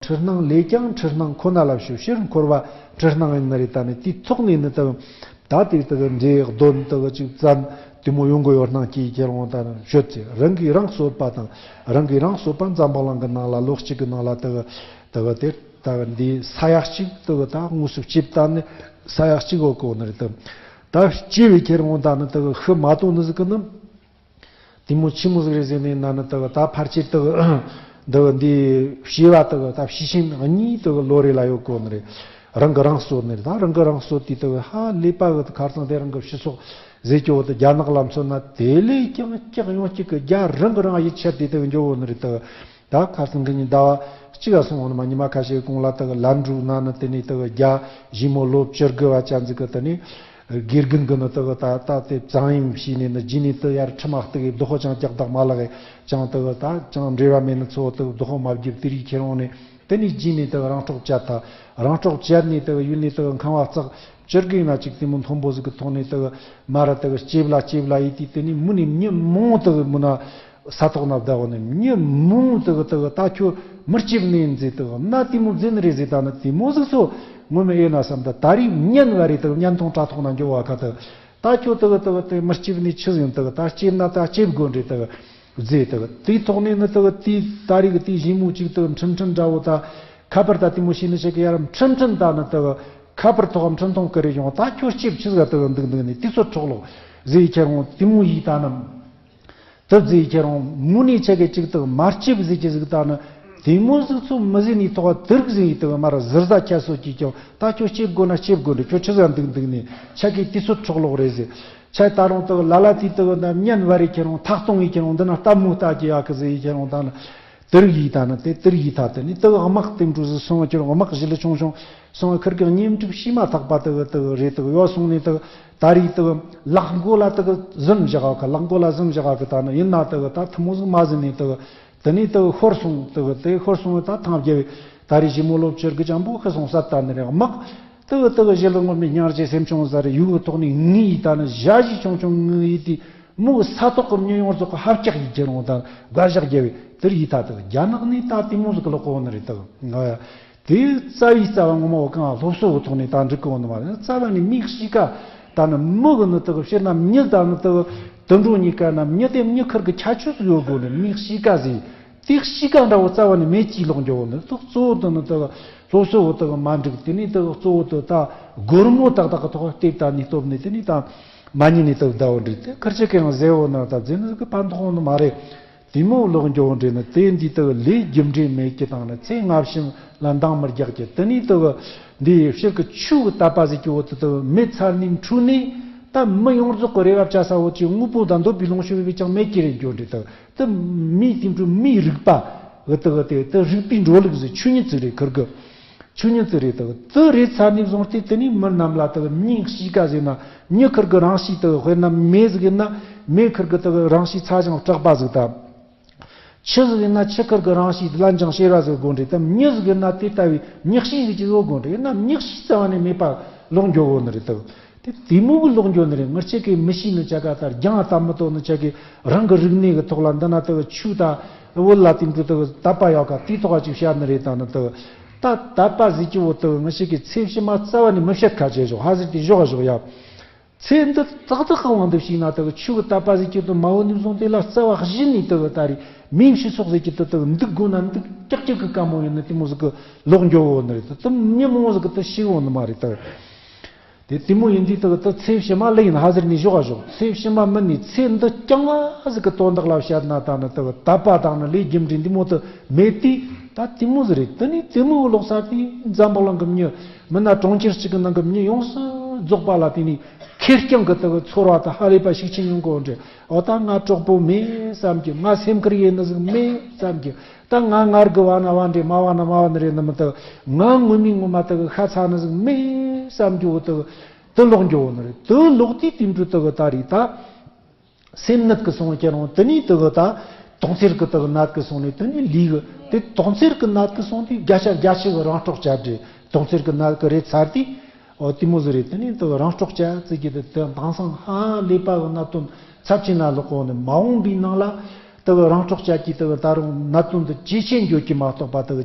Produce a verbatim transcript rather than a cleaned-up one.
འཁྲུལ་སྣང་ལས་ཀྱང་འཁྲུལ་སྣང་ཁོ་ན་ལ་ཞུ། ཕྱིར་འཁོར་བ་འཁྲུལ་སྣང་ཡིན་ནི་རེད། ད་ནི་དེའི་ཐོག་ནས་ནི་ད་ད་དེ་ད་འདྲའི་གདོན་ད་ཅིག་བཙན་དེ་མོ་ཡོང་གི་ཡོད་སྣང་སྐྱེས་ཁྱེར་འོང་ད་ནི་ཤོད་ཅེས། རང་གིས་རང་གསོད་པ་དང་། རང་གིས་རང་གསོད་པ་འཛམ་བུ་གླིང་གི་ནང་ལ་ལོ་གཅིག་གི་ནང་ལ་ད་ད་དེ་ད་འདི་ས་ཡ་གཅིག་ད་ད་དངོས་སུ་སྐྱེས་ད་ནི་ས་ཡ་གཅིག་འོ་གོ་ནི་རེད། ད་ད་སྐྱེས་པའི་ཁྱེར་འོང་ད་ནི་ད་ཤི་མ་ཐུབ་ནི་ཟིག་གི་ནི། དེ་མོ་ཆི་མོ་ཟིག་རེད་ཟེར་ནས་ན་ནི་ད་ད་ཕལ་ཆེར་ད་འདི་འདི་བྱིས་པ་ད་ད་བྱིས་ཆེན་གཉིས་ད་ལོ་རེ་ལ་ཡོད་གོ་ནི་རེད། རང་གི་རང་གསོད་ནི་རེད། ད་རང་གི་རང་གསོད་དེ་ད་ཧ་ལས་པ་གི་ཁར་སང་དེ་རང་གི་སྤྱི་ཚོགས་ཟེར་གྱི་འོ་ད་རྒྱ་ནག་ལ་མཚོན་ན་དེ་ལས་ཀྱང་སྐྱག་ཡང་སྐྱག་གི་རྒྱ་རང་གི་རང་ཡིད་ཆད་དེ་ད་འགྱོ་གོ་ནི་རེད། ད་ད་ཁ་སང་གི་ཉིན་ཟླ་བ་གཅིག་ག་སོང་བ་ནི་མ་ཉི་མ་ཁ་ཤས་གོང་ལ་ད་ལན་གྲུ་ན་ནི་དེ་ནས་ད་རྒྱ་ཞི་མོ་ལོ་བཅུ་དགུ་བ་ཅན་ཟིག་གི་དེ་ནས། དགེ་རྒན་གྱི་ནི་དག་ད་ལྟ་དེ་བཙན་གཡེམ་བྱས་ནས་ནི་རྗེས་ནས་དེ་ཡར་ཁྲིམས་ཨ་གཏུག་གི་བདག་པོ་ཅང་རྒྱག་བདག་མ་ལག་གི་ཅང་དག་ད་ཅང་འབྲེལ་བ་མེད་ནི་ཚོ་དག་བདག་པོ་མ་བརྒྱབ་དེ་རིགས་ཁྱེར་འོང་ནས་དེ་ནས་རྗེས་ནས་དག་རང་སྲོག་བཅད་ད། རང་སྲོག་བཅད་ནས་དག་ཡུལ་ནས་དག་ཁང་བ་བརྩེགས་བཅུ་དགུ་ཡིན་ན་ཅིག་དེ་མོ་མཐོན་པོ་ཟིག་གི་ཐོག་ནས་དག་མ་ར་དག་སྐྱེས་ལ་སྐྱེས་ལ་ཡིས་དེ་དེ་ནས་མུ་ནས་མྱི་མང་དག་མུ་ན། ས་ཐོག་ན་བདག་བ་ནི་མྱི་མང་དག་དག་ད་ཁྱོད་མི་སྐྱིད་ནས་མཛེས་དག་ན་དེ་མོ་མཛེས་ནི་རེད་ཟེར། ད་ནི་དེ་མོ་ཟིག་སོ་ངོ་མི་ཨེ་ན་བསམ། ད་ད་རེས་ཉན་བ་རེད་དག་ཉན་ཐོང་དྲ་ཐོག་ན་འགྱོ་བ་ཁ་དག་ད་ཁྱོད་དག་དག་དེ་མི་སྐྱིད་ནས་ཆི་ཟིན་དག་ད་སྐྱིད་ན་ད་སྐྱིད་དགོས་རེད་དག་མཛེས་དག་དེའི་ཐོག་ནས་ནི་དག་དེ་ད་རེས་གི་དེ་ཞིམ་མོ་ཅིག་དག་ཁྲིམས་ཁྲིམས་འདྲ་བོ་ད་ཁ་པར་ད་དེ་མོ་ཤེས་ནི་ཞིག་གི་ཡར་ཁྲིམས་ཁྲིམས་ད་ནི་དག་ཁ་པར་ཐོག་ཁྲིམས་ཐོང་གི་རེད་ཡོང་ད་ཁྱོད་སྐྱིད་ཆི་ཟིག་དག་འདུག་འདུག་ནས་དེ་ཚོ་འཕྲོག་ལོག་ཟེར་ཁྱེར་འོང་དེ་མོ་ཡིས་ད་ནི། དུ་བཟེས་ཁྱེད་རང་མུ་ནས་ཆ་གི་ཅིག་དག་མ་སྐྱིད་བཟེས་ཀྱི་ཟིག་ད་ནི་དེ་མོ་ཟིག་ཚོ་མི་ཟེར་ནས་ཐོག་དུ་རིག་ཟིག་ཡིན་དག་མ་ར་ཟུར་ཟ་ཁྱད་གསོད་ཀྱིས་ཀྱང་ད་ཁྱོད་སྐྱིད་དགོས་ན་སྐྱིད་དགོས་འདྲ་ཁྱོད་ཆི་ཟ་འདུག་འདུག་ནས་ཆ་གི་དུས་ཚོད་འཕྲོག་ལོག་རེད་ཟེར། ཆ་ད་རུང་དག་ལ་ལ་དུས་དག་ན་ཉན་བ་རེད་ཁྱེད་རང་ཐག་གཏོང་ཡིས་ཁྱེད་རང་འདི་ན་སྟབས་མོ་ལྟ་གི་ཡག་གི་ཟེར་ཡིས་ཁྱེད་རང་ད་ནི་དུ་རིག་ཡིས་ད་ནི་དེ་དུ་རིག་ཡིས་ད་དེ་ནི་དག་དམག་དེ་འགྲོ་ཟིག་སོང་ཁྱེད་རང་དམག་ཞི་ལི་ཆུང་ཆུང་། སོང་བ་ཁིར་གི་གཉེན་སྒྲིག་ཤི་མ་ཐག་པ་དག་དག་རེད་དག་ཡོ་སོང་ནས་དག་ད་རེས་དག་ལག་མགོ་ལ་དག་ཟིམ་བཞག་ག་ལག་མགོ་ལ་ཟིམ་བཞག་གི་ད་ནི་ཡིན་ན་དག་ད་ཐུ་མོ་ཟིག་མ་ཟིན་ནས་དག་དེ་ནས་དག་ཤོར་སོང་། དག་དེ་ཤོར་སོང་བ་ད་ཐང་རྒྱལ་བའི་ད་རེས་ཞི་མོ་ལོ་བཅུ་དགུ་ཅང་པོ་ཤི་སོང་ས་ད་ནི་རེད། དམག་དག་དག་ཞི་ལི་ངོ་མི་སྙིང་རྗེ་སེམས་ཆུང་ཟ་རེ་ཡུ་གི་ཐོག་ནས་ངུ་ཡི་ད་ནི་ཞ་ཞི་ཆུང་ཆུང་ངུ་ཡི་དེ་མོ་ས་ཐོག་གི་མྱི་ཡོངས་རྫོགས་གི་ཧབ་ཀྱག་ཡི་ཁྱེར་འོང་ད་དགའ་ཞག་རྒྱལ་བའི་དེར་ཡི་ད་དག་རྒྱ་ནག་ནས་ད་དེ་མོ་ཟིག་ལོག་གོ་ནི་རེད་དག་ང་ཡ། དེ་རྩ་བའི་རྩ་བ་ངོ་མ་བོ་གང་སློབ་གསོ་བོ་ཐོག་ནས་ད་འགྲིག་གི་འོང་ནི་མ་རེད། རྩ་བ་ནས་མིའི་གཤིས་ཀ་ད་ནི་མི་གི་ནི་དག་ཕྱིར་ན་མྱི་ད་ནི་དག་དུད་འགྲོ་གཉིས་ཀ་ན་མྱི་དེ་མྱི་ཁུར་གི་ཁྱད་ཆོས་སུ་ཡོད་དགོས་ནི་མིའི་གཤིས་ཀ་ཟིག་དེ་གཤིས་ཀ་འདྲ་བོ་རྩ་བ་ནས་མེད་ཀྱིས་ལོག་འགྱོ་བོ་ནི་དག་གཙོ་བོ་དུ་ནི་དག་སློབ་གསོ་བོ་དག་མ་འགྲིག་དེ་ནས་དག་གཙོ་བོ་དུ་ད་སྒོར་མོ་ཏག་ཏག་གི་ཐོག་ལྟེབ་ད་ནི་སྟོབས་ནི་དེ་ནས་ད་མ་ཉིད་ནས་དག་ཟླ་བོ་འགྲིག་དེ་ཁུར་ཆེ་གི་ཡང་ཟེ་བོ་ནི་ད་ཟེ་ནི་ཟིག་གི་ཕན་ཐོགས་ནི་མ་རེད། དེ་མོ་ལོག་འགྱོ་འདྲེ་ནི་དེ་འདི་དག་ལས་རྒྱུ་འབྲས་མེད་ཀྱི་དང་ནི་ཚེ་སྔ་ཕྱི་ལ་འདང་མི་རྒྱག་གི་དེ་ནི་དག་འདི་ཕྱིར་གི་ཆུ་གི་དད་པ་ཟེར་གྱི་བོ་དེ་དག་མེད་ཚར་ནི་འཁྲུལ་ནི་ད་མི་ཡོངས་རྫོགས་གི་རེ་བ་བཅའ་ས་བོ་ཅིག་དངོས་པོ་དང་འདོད་པའི་ལོངས་སྤྱོད་བས་ཀྱང་མེད་ཀྱི་རེད་འགྱོ་འདྲེ་དག་དེ་མིའི་དེ་འཕྲོ་མིའི་རིག་པ་གི་དག་དེ་དེ་རིག་པའི་འགྲོ་ལུགས་ཟེར་ཆོས་ཉིད་ཅིག་རེད་ཁུར་གི། ཆོས་ཉིད་ཅིག་རེད་དག་དེ་རེད་ཚར་ནས་བཟུང་སྟེ་དེ་ནས་མི་རྣམས་ལ་དག་མིའི་གཤིས་ཀ་ཟེར་ན་མྱི་ཁུར་གི་རང་གཤིས་དག་དཔེར་ན་མེ་ཟིག་ཡིན་ན་མེ་ཁུར་གི་དག་རང་གཤིས་ཚ་ཞིང་སྐྲག་པ་ཟིག་དང་། ཆུ་ཟིག་ཡིན་ན་ཆུ་ཁུར་གི་རང་གཤིས་ལན་ཅང་ཤེས་ར་ཟིག་དགོས་འདྲེ་དམ་མྱི་ཟིག་ཡིན་ན་དེ་ལྟ་བུའི་མྱི་གཤིས་ཟིག་ཅིག་ཡོད་དགོས་འདྲེ་ཡིན་ན་མྱི་གཤིས་རྩ་བ་ནས་མེད་པ་ལོག་འགྱོ་གོ་ནི་རེད་དག་དེ་དེ་མོ་གི་ལོག་འགྱོ་ནི་རེད། ངར་ཆེ་གི་མི་ཤེས་ནི་ཆ་ག་ལྟར་རྒྱང་ལྟ་མི་ཐོག་ནི་ཆ་གི་རང་གི་རིག་གནས་གི་ཐོག་ལ་འདི་ན་དག་ཆུ་ད་བོད་ལ་དེང་དུ་དག་དད་པ་ཡག་ག་དེའི་ཐོག་ཅིག་བཤད་ནི་རེད། ད་ནི་དག་ད་དད་པ་ཟེར་གྱི་བོ་དག་ངར་ཆེ་གི་ཚེ་ཕྱི་མ་རྩ་བ་ནས་མི་བཤད་ཁ་བྱེད་ཞོག་ཧ་ཟེར་དེ་ཞོག་ཞོག་ཡ། ཚེ་འདི་ཏག་ཏག་གི་དབང་དུ་བྱས་ན་དག་ཆོས་ཀྱི་དད་པ་ཟེར་གྱི་དུ་མ་འོ་ནས་བཟུང་དེ་ལ་རྩ་བ་གཞི་ནས་དག་ད་རེས་མིའི་སྤྱི་ཚོགས་ཟེར་གྱི་དུ་དག་འདུག་དགོས་ན་འདུག་ཀྱག་ཀྱག་གི་དཀའ་མོ་ཡིན་ན་དེ་མོ་ཟིག་གི་ལོག་འགྱོ་འོ་ནི་རེད། དུ་དུ་མྱི་མང་ཟིག་གི་དུ་ཤི་འོ་ནི་མ་རེད་དག་དེ་དེ་མོ་ཡིན་དུས་དག་དུ་ཚེ་ཕྱི་མ་ལ་ཡིན་ཧ་ཟེར་ནས་ཞོག་ག་ཞོག་ཚེ་ཕྱི་མ་མི་ནས་ཚེ་འདི་རྐྱང་བ་ཟིག་གི་དོན་དག་ལ་བཤད་ན་ད་ནི་དག་དད་པ་དང་ནི་ལས་རྒྱུ་འབྲས་འདི་མོ་དུ་མེད་དུས་ད་དེ་མོ་ཟིག་རེད། དེ་ནས་དེ་མོ་ལོག་ས་དེ་འཛམ་བུ་གླིང་གི་མྱི་མི་སྣ་གྲོང་ཁྱེར་གཅིག་གི་ནང་གི་མྱི་ཡོངས་སུ་རྫོགས་པ་ལ་དེ་ནས་ཁེར་རྐྱང་གི་དག་ཚོར་བ་དང་ཧ་ལས་པ་ཤུགས་ཆེན་ཡོང་གི་འདྲ། འོ་ད་ང་གྲོགས་པོ་མེད་བསམ་གྱི། ང་སེམས་ཁུར་ཡེ་ནི་ཟིག་མེད་བསམ་གྱི། ད་ང་ངར་གི་བ་ན་བ་འདྲེ་མ་བ་ན་མ་བ་ནི་རེད་ནི་མི་དག་ང་ངོ་མའི་ངོ་མ་དག་ཤ་ཚ་ནི་ཟིག་མེད་བསམ་གྱི། འོ་དག་དུ་ལོག་འགྱོ་བོ་ནི་རེད། དུ་ལོག་དུས་དེ་འདྲ་དག་ད་རེད་ད། སེམས་ནད་ཀྱི་སོང་ཁྱེར་འོང་དེ་ནས་དུ་ད་དོང་ཚེར་གྱི་དུ་ནད་ཀྱི་སོང་ནས་དེ་ནས་ལུས་གི་དེ་དོང་ཚེར་གྱི་ནད་ཀྱི་སོང་དུས་བརྒྱ་ཆ་བརྒྱ་ཆ་གི་རང་སྲོག་བཅད་དེ་དོང་ཚེར་གྱི་ནད་ཀྱི་རེད་ཚར་དུས། འོ་དེ་མོ་ཟིག་རེད། དེ་ནས་དུ་རང་སྲོག་བཅད་ཟེར་གྱི་དེ་དེ་དེང་སང་ཧ་ལས་པ་གི་གནད་དོན་ཚབས་ཆེན་ན་ལོག་གོ་ནས་མ་འོངས་པའི་ནང་ལ་དུ་རང་སྲོག་བཅད་ཀྱི་དུ་ད་རུང་གནད་དོན་དུ་ཇེ་ཆེ་འགྱོ་གི་མ་གཏོགས་པ་དུ།